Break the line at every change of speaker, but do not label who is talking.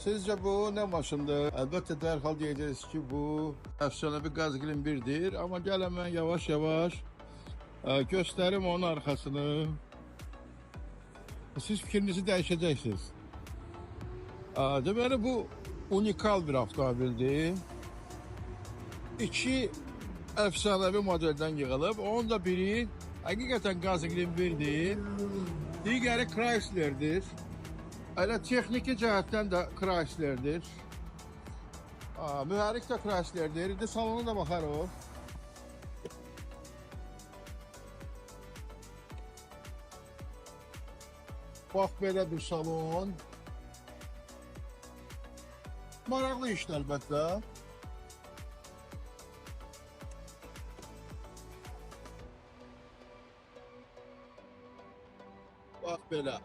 Sizcə bu nə maşındır? Əlbəttə dərhal deyəcəksiniz ki, bu əfsanəvi Qaz 21-dir. Amma gəlin mən yavaş-yavaş göstərim onun arxasını. Siz fikrinizi dəyişəcəksiniz. Deməli, bu unikal bir avtomobildir. İki əfsanəvi modeldən yığılıb. Onun da biri həqiqətən Qaz 21-dir. Digəri Chrysler'dir. Elə texniki cəhətdən də Chrysler'dir. Mühərrik də Chrysler'dir. İndi salona da baxarıq. Bax belə bir salon. Maraqlı işdir əlbəttə. Bax belə.